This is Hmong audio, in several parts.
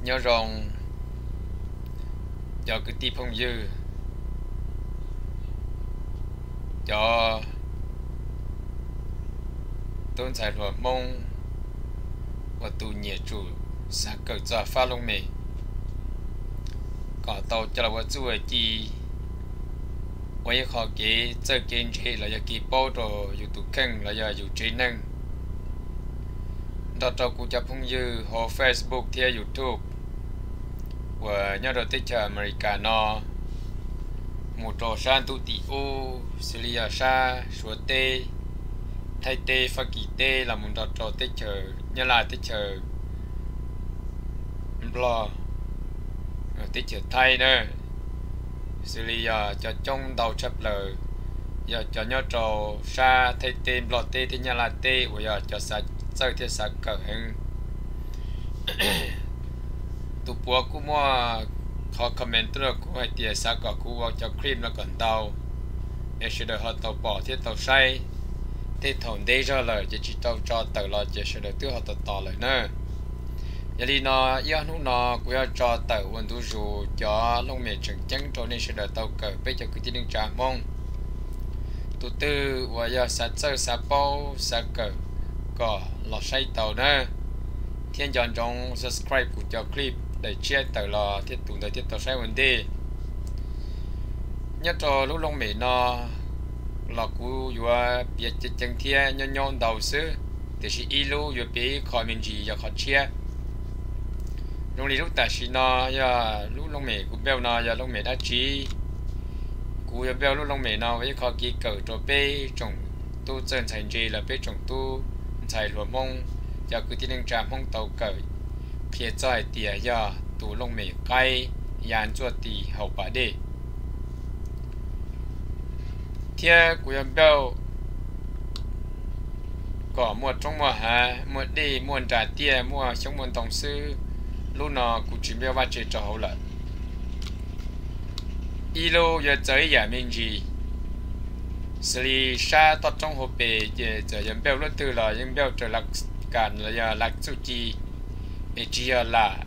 Nyob zoo cov kwv tij phooj ywg, cov tub ntxhais hluas Hmoob uas tus nyiam tsum xav kawm txog fab looj mem kom tau coj los ua txuj ua ci, ua ib qho kev txawj kev ntse los yog kev paub rau yus tus kheej los yog yus tsev neeg. Nrog rau kuv cov phooj ywg hauv Facebook thiab YouTube uas nyob rau teb chaws Amelikas no, mus rau sab ntuj tim ub xws li yog sab Suav teb, Thaib teb, Fab Kis teb, los mus nrog rau teb chaws Nyab Laj, teb chaws Nplog, teb chaws Thaib na, xws li yog cov coob ntau tshaj plaws yog cov nyob rau sab Thaib teb, Nplog teb thiab Nyab Laj teb uas yog cov xav txawj thiab xav kawm heev. Tus puav kuj muaj qhov comment tuaj rau kuv hais tias xav kom kuv ua cov clip no kom ntau, es sawv daws ho tau pom thiab tau saib. Tej thaum ntev zog lawm ces tsis tau tso tawm los ces sawv daws twb ho tos tos lawm na. Yog li no, ib ob hnub no kuv yuav tso tawm ua ntu zus cov looj mem tseem ceeb rau nej sawv daws tau kawm, peb cov kwv tij neej tsa Hmoob. Tus twg uas yog xav txawj xav paub xav kawm kom los saib tau na, thiab nco ntsoov subscribe kuv cov clip daim tshiab tawm los thiab tus ntawd thiaj tau saib ua ntej. Nyob rau lub looj mem no los kuv yuav piav ceev ceev thiab nyob nyob ntau xwb, tiam sis ib lub yuav piav ib qho me ntsis yog qhov tshiab. Zoo li lub tam sim no yog lub looj mem kuv build no yog looj mem dab tsi? Kuv yuav build lub looj mem no ua ib qho kev kawm rau peb tsoom tub txawj ntxhais ntse los peb tsoom tub ntxhais hluas Hmoob, cov kwv tij neej tsa Hmoob tau kawm, qhia txog hais tias yog tus looj mem qaib ya ntxuaj tis haus pas dej. Thiab kuv yuav build kom muaj roob muaj hav, muaj dej muaj nras tiaj, muaj xyoob muaj ntoo xwb. Lub no kuv tsis build vaj tse rau hauv lawm. Ib lub yuav txawv ib yam me ntsis, xws li sab toj roob hauv pes ces txawm yog build lub twg los yeej build raws lam kam los yog lam txuj ci, es tsis yog lam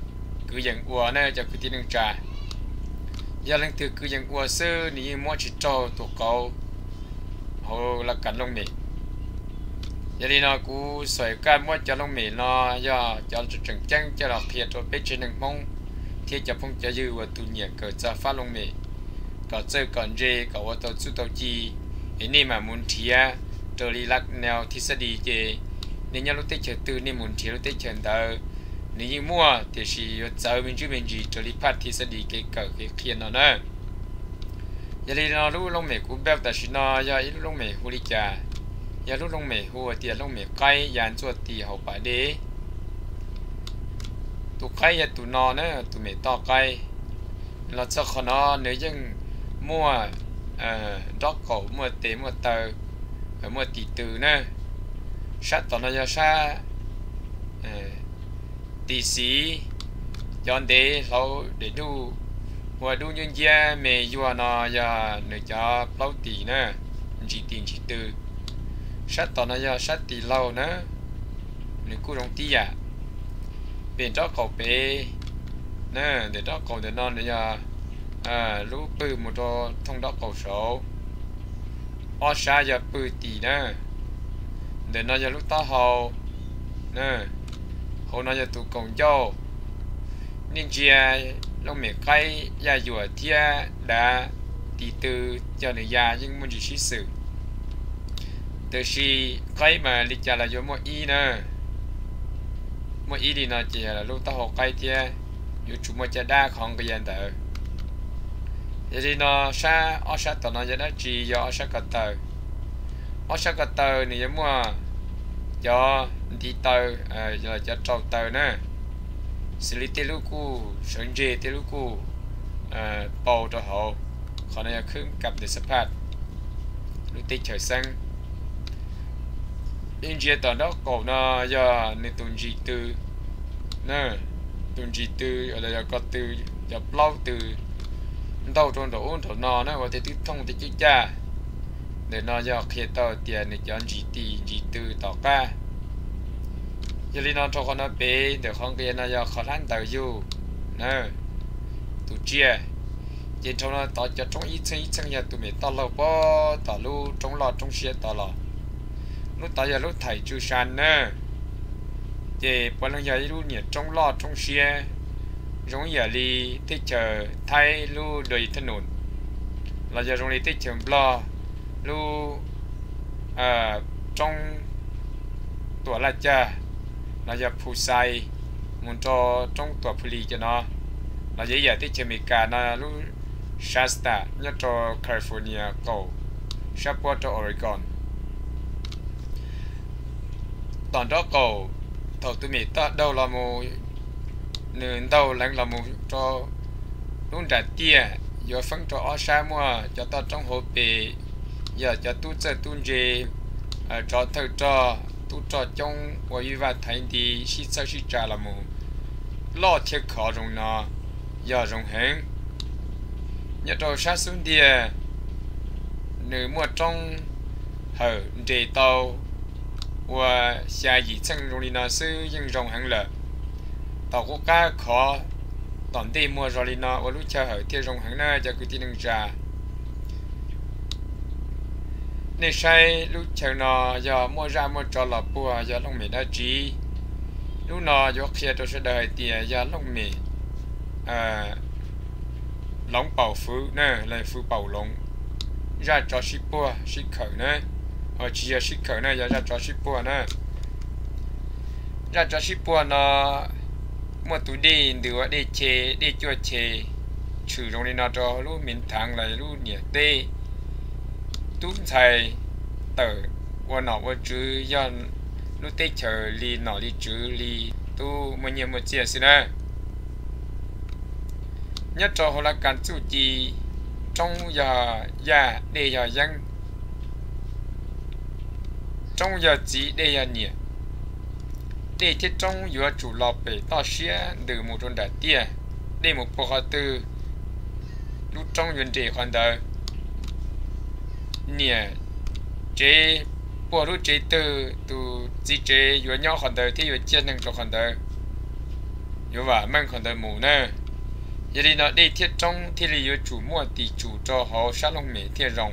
kwv yees ua na cov kwv tij neej tsa. Yog leej twg kwv yees ua xwb nws yeej muab tsis raug tus qauv hauv lam kam looj mem. Yog li no kuv xav kom muab cov looj mem no yog cov tseem ceeb coj los qhia rau peb tsev neeg Hmoob thiab cov phooj cov ywg uas tus nyiam kawm txog fab looj mem kom txawj kom ntse kom ua tau txuj tau ci, es nej mam mus nrhiav raws li lam neo thi xab dis ces nej nyob lub teb chaws twg nej mus nrhiav lub teb chaws ntawd. Nws yeej muaj tiam sis yuav txawv me ntsis me ntsis raws li phaj thi xab dis kev kawm kev qhia no na. Yog li no lub looj mem kuv build tam sim no yog ib lub looj mem hu li cas? Yog lub looj mem hu tias looj mem qaib ya ntxuaj tis haus pas dej. Tus qaib yog tus no na, tus mem toj qaib. Los txog qhov no nws yeej muaj nrob qaum, muaj tes muaj taw, muaj tis tw na. Sab tom no yog sab tis xiv, cov ntev hlauv daim duj, ua dub nciab nciab me yuag no yog nws cov plaub tis na, ntsis tis ntsis tw. Sab tom no yog sab tis laug na, nws kuj zoo tib yam. Pem nrob qaum pem na, ntawm nrob qaum ntawm no nws yog lub pw mus rau thooj nrob qaum saud. Ob sab yog pw tis na. Ntawm no yog lub taub hau na. Hauv no yog tus kaus ncauj. Nej ntsia, looj mem qaib yaj yuam thiab dav tis tw, cog nws ya yeej muaj ntsis sib xwm. Tiam sis qaib mas li cas los yuav muaj ib na. Muaj ib li no ces lub taub hau qaib thiab, yuav tsum muaj caj dab qhov nqia ntawd. Yog li no sab, ob sab tom no yog dab tsi? Yog ob sab ko taw. Ob sab ko taw nws yuav muaj cov ntiv taw, cov rau taw na, xws li tej lub kuj sawv ntseg, tej lub kuj pau rau hauv. Qhov no yog khwb kab tes xab phaj, lub teb chaws xeeb. Ib ntsia tom nraub qaum no yog nws tus ntsis tw na, tus ntsis tw los yog ko tw, cov plaub tw ntaug rau nraum ub nraum no na, ua tej twb thooj tej cwj caj. Ntawm no yog qhia tau tias nws cov ntsis tis ntsis tw tom qab. Yog li no rau qhov no pem ntawm qhov nqia no yog qhov hlab ntaws yug. na, tus tsiaj. Ces dhau no tod cov roob ib txheej ib txheej yog tus me toj laug puag tom lub roob loj roob siab tod los. Lub tod yog lub thais tsw sa na. Ces puav leej yog ib lub niam roob loj roob siab, zoo ib yam li teb chaws Thaib lub Doi Tha Nus, los yog zoo li teb chaws Nplog lub roob Tuam Laj Caj, los yog Phu Xais, mus rau roob Tuam Phu Lis cov no, los yog ib yam teb chaws Amelikas no lub Shasta nyob rau California qaum sab puab rau Oregon. Tom nraub qaum, thaum tus me toj daug los mus, nws ntaug leev los mus rau lub nram tiaj, yuav feeb rau ob sab muaj cov toj roob hauv pes, yog cov tub txawj tub ntse, tsov thawj rog tub rog coob ua ib vaj thaiv nti sib txhawb sib tsa los mus, loj thiab khov zoo no yog zoo heev. Nyob rau sab xub ntiag, nws muaj roob hawm nres tau ua xya yim txheej zoo li no xwb yeej zoo heev lawm. Tom qub qab khov tom ntej muag zoo li no ua lub chaw hawm thiaj zoo heev na cov kwv tij neej tsa. Nej saib lub chaw no yog muaj zaj muaj tsov los puag yog looj mem dab tsi? Lub no yuav qhia rau sawv daws hais tias yog looj mem loov paum fwv na, los fwv paum loov, zaj tsov sib puag sib khawm na, tsis yog sib khawm na, yog zaj tsov sib puag na. Zaj tsov sib puag no muaj tus dej ntws ua dej che, dej cuaj che, tshwm zoo li no rau lub miv thav los lub niam teb. Tub ntxhais tawm ua nom ua tswv yog lub teb chaws li nom li tswv li tub muaj nyiaj muaj txiaj xwb na. Nyob rau hauv Laj Kas txuj ci, roob yog yaj, dej yog yeeb, roob yog txiv, dej yog niam. Dej thiab roob yuav tsum los pem toj siab ntws mus rau nram tiaj, dej mus puag qhov twg, lub roob yuav nres qhov ntawd. Niam tsev puag lub tsev twg, tus txiv tsev yuav nyob qhov ntawd thiab yuav ciaj neeg rau qhov ntawd, yuav vam meej qhov ntawd mus na. Yog li no dej thiab roob thiaj li yuav tsum muaj tim tsum rau hauv sab looj mem thiaj zoo.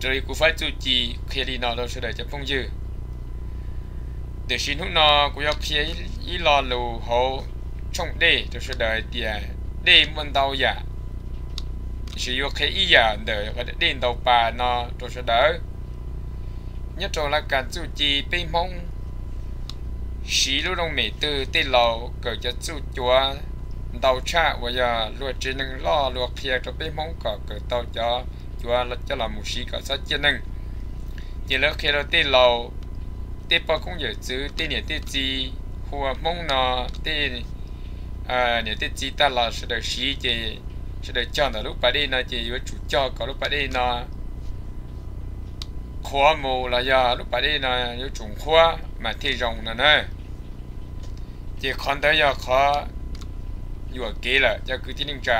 Raws li kuv faib txuj ci qhia li no rau sawv daws cov phooj ywg. Tiam sis hnub no kuv yuav qhia ib lo lus hauv tshooj dej rau sawv daws hais tias dej muaj ntau yam, tiam sis yuav qhia ib yam ntawm dej ntau pas no rau sawv daws. Nyob rau Laj Kas txuj ci peb Hmoob siv lub looj mem twg tej laus kawm cov txuj cuav ntau tshaj uas yog luag tsev neeg loj luag qhia rau peb Hmoob kom kawm tau cov cuav coj los mus siv kom txhob ciaj neeg. Ces lawv qhia rau tej laus, tej poj koob yawm txwv, tej niam tej txiv hu ua Hmoob no, tej niam tej txiv tag los sawv daws siv ces sawv daws cog ntawm lub pas dej no ces yuav tsum cog kom lub pas dej no qhuav mus los yog lub pas dej no yuav tsum nqhuab mas thiaj zoo no na. Ces qhov ntawd yog qhov yuam kev lawm cov kwv tij neej tsa.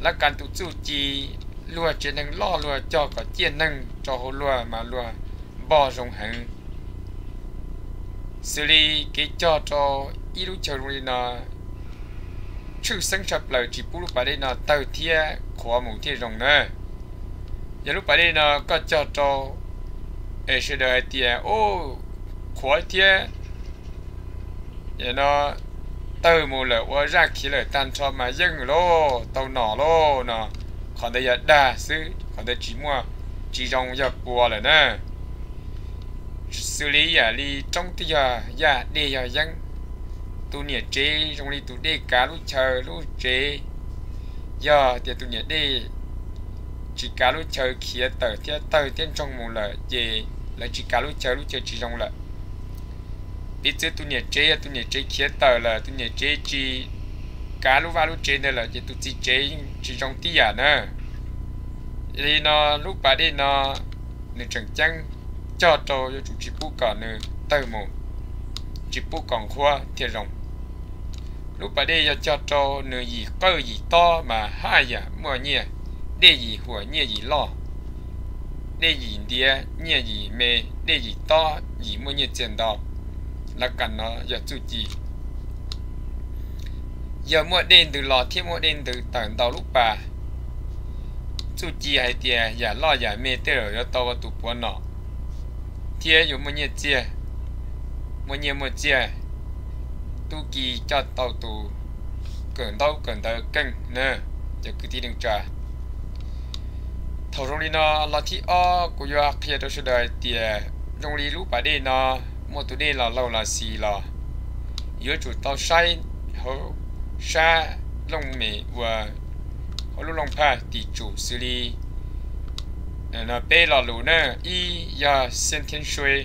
Laj Kas tus txuj ci, luag tsev neeg loj luag cog kom ciaj neeg rau hauv luag mas luag npog zoo heev. Xws li kev cog rau ib lub chaw zoo li no, tshwj xeeb tshaj plaws tsis pub lub pas dej no tawg thiab qhuav mus thiaj zoo na. Yog lub pas dej no koj cog rau es sawv daws hais tias, u, qhuav thiab no tawg mus lawm ua zaj khiav lawm tag nrho mas yeej lauj, tau nom lauj no, qhov ntawd yog dag xwb, qhov ntawd tsis muaj, tsis zoo, yog puas lawm na. Xws li yam li roob twb yog yaj, dej yog yeeb, tus niam tsev zoo li tus dej kav lub chaw lub tsev. Yog tias tus niam dej tsis kav lub chaw khiav tawm thiab tawg thiab ntsoog mus lawm ces lawv tsis kav lub chaw, lub chaw tsis zoo lawm. Piv txwv tus niam tsev yog tus niam tsev khiav tawm lawm, tus niam tsev tsis kav lub vaj lub tsev ntawd lawm ces tus txiv tsev yeej tsis zoo tib yam na. Yog li no lub pas dej no nws tseem ceeb, cog rau yuav tsum tsis pub kom nws tawg mus, tsis pub kom nqhuab thiaj zoo. Lub pas dej yog cog rau nws yim qawj yim tob mas haj yam muaj nyiaj, dej yim huam nyiaj yim loj, dej yim ntiav nyiaj yim me, dej yim tob yim muaj nyiaj txiag ntau. Laj Kas no yog txuj ci. Yog muaj dej ntws los thiab muaj dej ntws tawm ntau lub pas, txuj ci hais tias yam loj yam me tej zaum yuav tau ua tus puav nom thiab yuav muaj nyiaj txiag, muaj nyiaj muaj txiag, tub ki coj tau tus kawm ntaub kawm ntawv keej na, cov kwv tij neej tsa. Thaum zoo li no, los thib ob kuv yuav qhia rau sawv daws hais tias zoo li lub pas dej no, muaj tus dej los laug los xis los yuav tsum tau saib hauv sab looj mem uas hauv lub looj phaj tim tsum xws li no peb lo lus na. Ib yog xeeb theeb sue,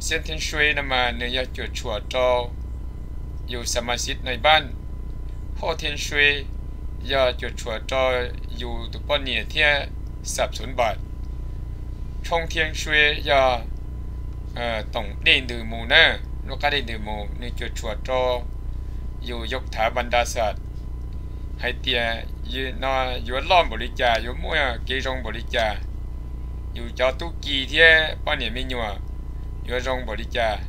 xeeb theeb sue no mas nws yog cuam tshuam rau yus xa ma xiv nai npab. Hauj theeb sue yog cuam tshuam rau yus tus poj niam thiab xab xuv npam. Tshoob theeb sue yog toom dej ntws mus na, lub qab dej ntws mus nws cuam tshuam rau yus yog thav npas nta xas hais tias no yuav loj npaum li cas, yuav muaj kev zoo npaum li cas, yus cov tub ki thiab poj niam me nyuam yuav zoo npaum li cas,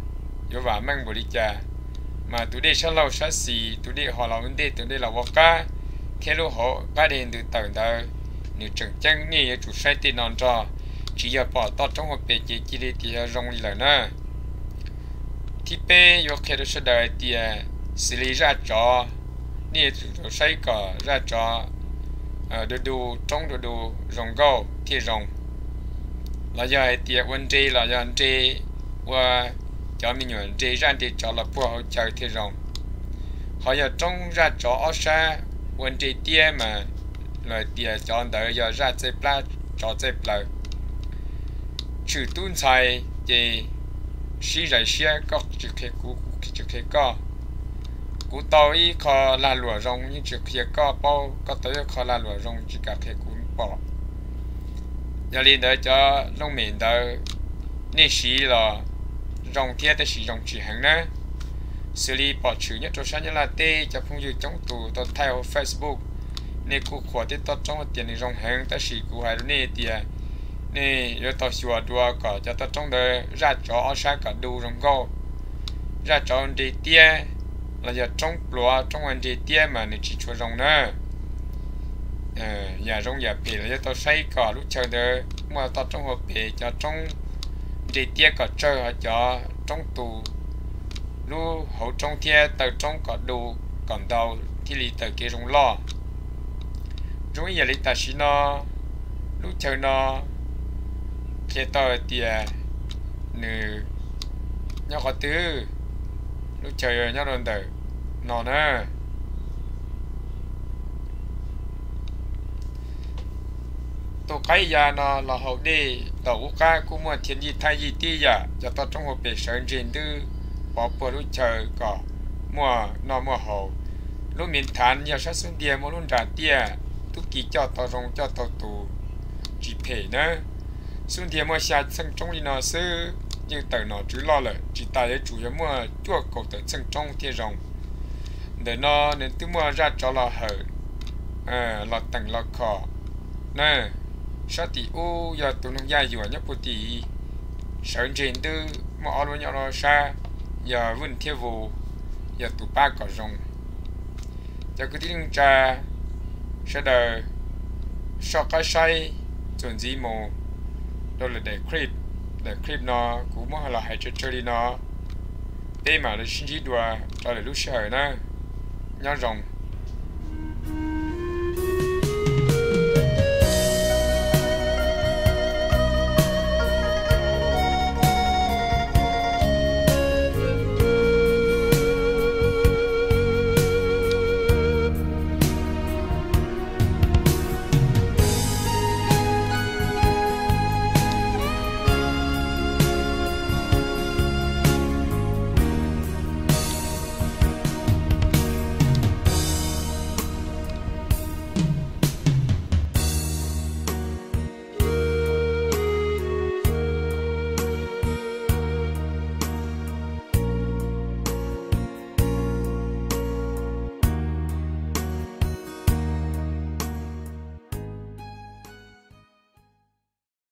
yuav vam meej npaum li cas. Mas tus dej sab laug sab xis, tus dej ho los ua ntej, tus dej los ua qab, thiab lub hauv qab dej ntws tawm ntawd, nws tseem ceeb, nej yuav tsum saib tej no nrog, tsis yog pom toj roob hauv pes ces cia li tias yog zoo li lawm na. Thib peb yuav qhia rau sawv daws hais tias xws li zaj tsov, nej yuav tsum saib kom zaj tsov du du, roob du du, zoo nkauj thiaj zoo. Los yog hais tias ua nres los yog nres, ua cov me nyuam nres zaj nres tsov los puag hauv chaw thiaj zoo. Ho yog roob zaj tsov ob sab ua nres tiab mas los tias cov ntawd yog zaj txaij plab tsov txaij plaws. Tshwm tub ntxhais ces sib zais siab, koj tsis qhia kuv, kuv tsis qhia koj. Kuv tau ib qho lag luam zoo yeej tsis qhia koj paub, koj tau ib qho lag luam zoo tsis kam qhia kuv pom. Yog li ntawd cov looj mem ntawd nej siv los zoo thiab tab sis zoo tsis heev na. Xws li pom tshwm nyob rau sab Nyab Laj teb, cov phooj ywg coob tus tau thaij hauv Facebook, nej kuj qhuas tej toj roob tias nws zoo heev, tab sis kuv hais rau nej tias nej yuav tau xyuas dua kom cov toj roob ntawd zaj tsov ob sab kom du zoo nkauj. Zaj tsov nres tiab los yog roob pluav, roob ua nres tiab mas nws tsis tshua zoo na. Yam zoo yam phem los yuav tau saib kom lub chaw ntawd muaj toj roob hauv pes, cov roob nres tiab kom tsawg, ho cov roob tus, lub hauv roob thiab taw roob kom du kom ntau thiaj li taw kev zoo loj. Zoo ib yam li tam sim no, lub chaw no qhia tau hais tias nws nyob qhov twg, lub chaw nyob rau ntawm no na. Tus qaib ya no los haus dej, tau ub qab kuj muaj thiaj yij thaij yij tib yam, cov toj roob hauv pes sawv ntseg ntwb pov puag lub chaw kom muaj noj muaj haus. Lub miv thav yog sab xub ntiag muaj lub nras tiaj, tub ki coj tau zoo coj tau tus, tsis phem na. Xub ntiag muaj xya txheej roob li no xwb yeej tawm nom tswv loj lawm, tsis tas yuav tsum yog muaj cuaj kaum tawm txheej roob thiaj zoo. Ntawm no nws twb muaj zaj tsov los hawm, los teem los khom na. Sab tim ub yog tus noog yaj yuam nyob puag tim, sawv ntseg ntwb muaj ob lub nyob lub sab, yog vwj thiab vus, yog tus pab kom zoo. Cov kwv tij neej tsa sawv daws soj qab saib txuas ntxiv mus rau lwm daim clip. Daim clip no kuv muab los hais tsawg tsawg li no, peb mam li sib ntsib dua rau lwm lub sij hawm na. Nyob zoo.